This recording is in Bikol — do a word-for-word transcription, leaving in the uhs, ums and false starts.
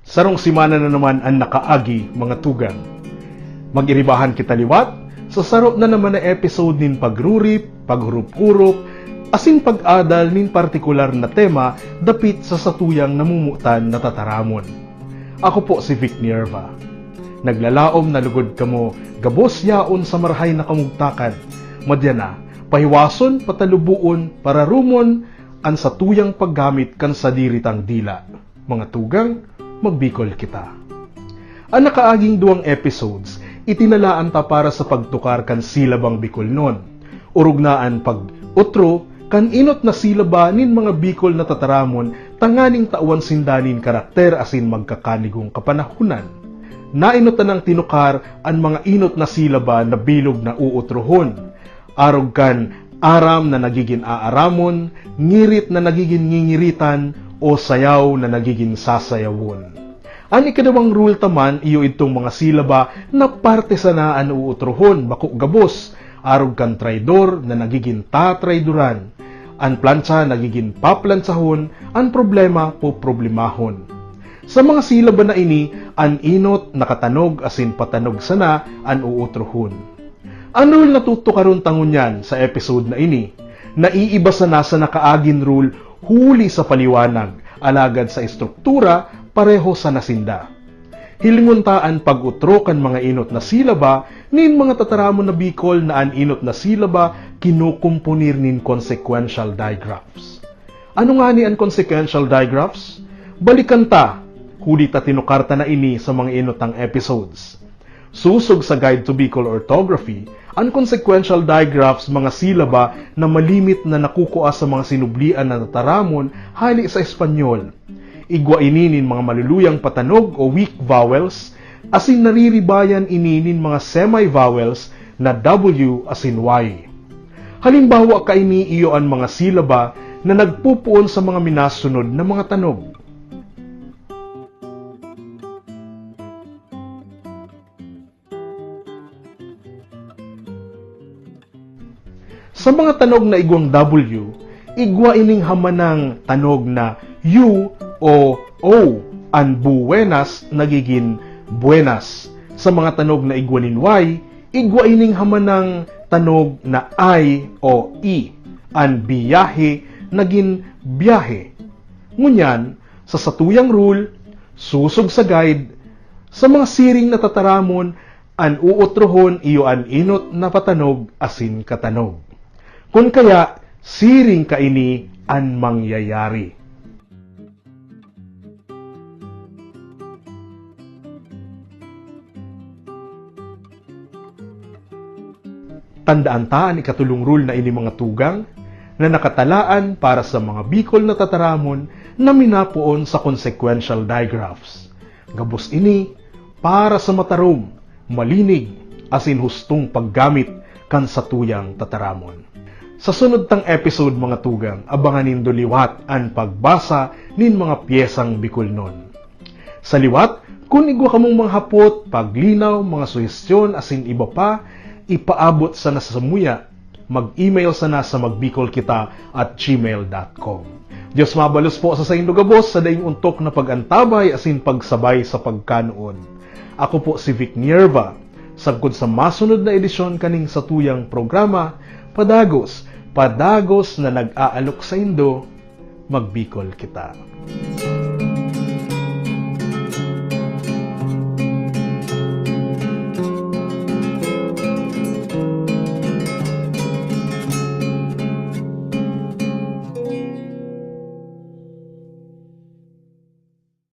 Sarong semana na naman an nakaagi, mga tugang. Mag-iribahan kita liwat sa saro na naman na episode nin pagrurip, paghurup-hurup, asin pag-adal nin partikular na tema dapit sa satuyang namumutan na tataramon. Ako po si Vic Nierva. Naglalaom na lugod kamo gabos yaon sa marahay na kamugtakan. Madya na, pahiwason, pataluboon, pararumon an satuyang paggamit kan sadiri tang dila. Mga tugang, magbikol kita. An nakaaging duwang episodes, itinalaan ta para sa pagtukar kan silabang Bikolnon. Orog na an pag-utro kan inot na silaba nin mga Bikol na tataramon tanganing tawan sinda nin karakter asin magkakanigong kapanahonan. Nainot tanang tinukar an mga inot na silaba na bilog na uutrohon, arog kan aram na nagigin aaramon, ngirit na nagigin ngingiritan, o sayaw na nagigin sasayawon. An ikaduwang rule ta man iyo idtong mga silaba na parte sana an uutrohon, bako gabos, arog kan traidor na nagigin tatraidoran, an plantsa nagigin paplantsaon, an problema poproblemahon. Sa mga silaba na ini, an inot nakatanog asin patanog sana an uutrohon. An rule na tutukaron ta ngunyan sa episode na ini, naiiba sana sa nakaagin rule huli sa paliwanag, alagad sa estruktura, pareho sana sinda. Hilingon ta an pag-utro kan mga inot na silaba nin mga tataramon na Bikol na an inot na silaba kinokomponer nin consequential digraphs. Ano ngani an consequential digraphs? Balikan ta, huli ta tinukar ta na ini sa mga inot tang episodes. Sosog sa Guide to Bicol Orthography, an consequential digraphs mga silaba na malimit na nakukua sa mga sinublian na tataramon hale sa Espanyol. Igwa ini nin mga maluluyang patanog o weak vowels, asin nariribayan ini nin mga semi-vowels na W asin Y. Halimbawa kaini iyo an mga silaba na nagpopoon sa mga minasunod na mga tanog. Sa mga tanog na igwang W, igwa ining hamanang tanog na U o O. An buenas nagigin buenas. Sa mga tanog na igwa nin Y, igwa ining hamanang tanog na I o E. An biyahe nagin biyahe. Ngunyan, sa satuyang rule, sosog sa guide, sa mga siring na tataramon, an uutrohon iyo an inot na patanog asin katanog. Kun kaya, siring kaini an mangyayari. Tandaan ta an ikatolong rule na ini, mga tugang, na nakatalaan para sa mga Bicol na tataramon na minapoon sa consequential digraphs. Gabos ini para sa matarom, malinig, asin hustong paggamit kan satuyang tataramon. Sa sunod tang episode, mga tugang, abangan nindo liwat an pagbasa nin mga pyesang Bikolnon. Sa liwat, kun igwa kamong mga hapot, paglinaw, mga suhestyon, asin iba pa, ipaabot sana sa samuya. Mag-email sana sa magbikolkita at gmail dot com. Diyos mabalos po sa saindo gabos sa daing ontok na pag-antabay asin pagsabay sa pagkanoon. Ako po si Vic Nierva. Sagkod sa masunod na edisyon kaning satuyang programa, padagos, padagos na nag-aalok saindo, Magbikol kita.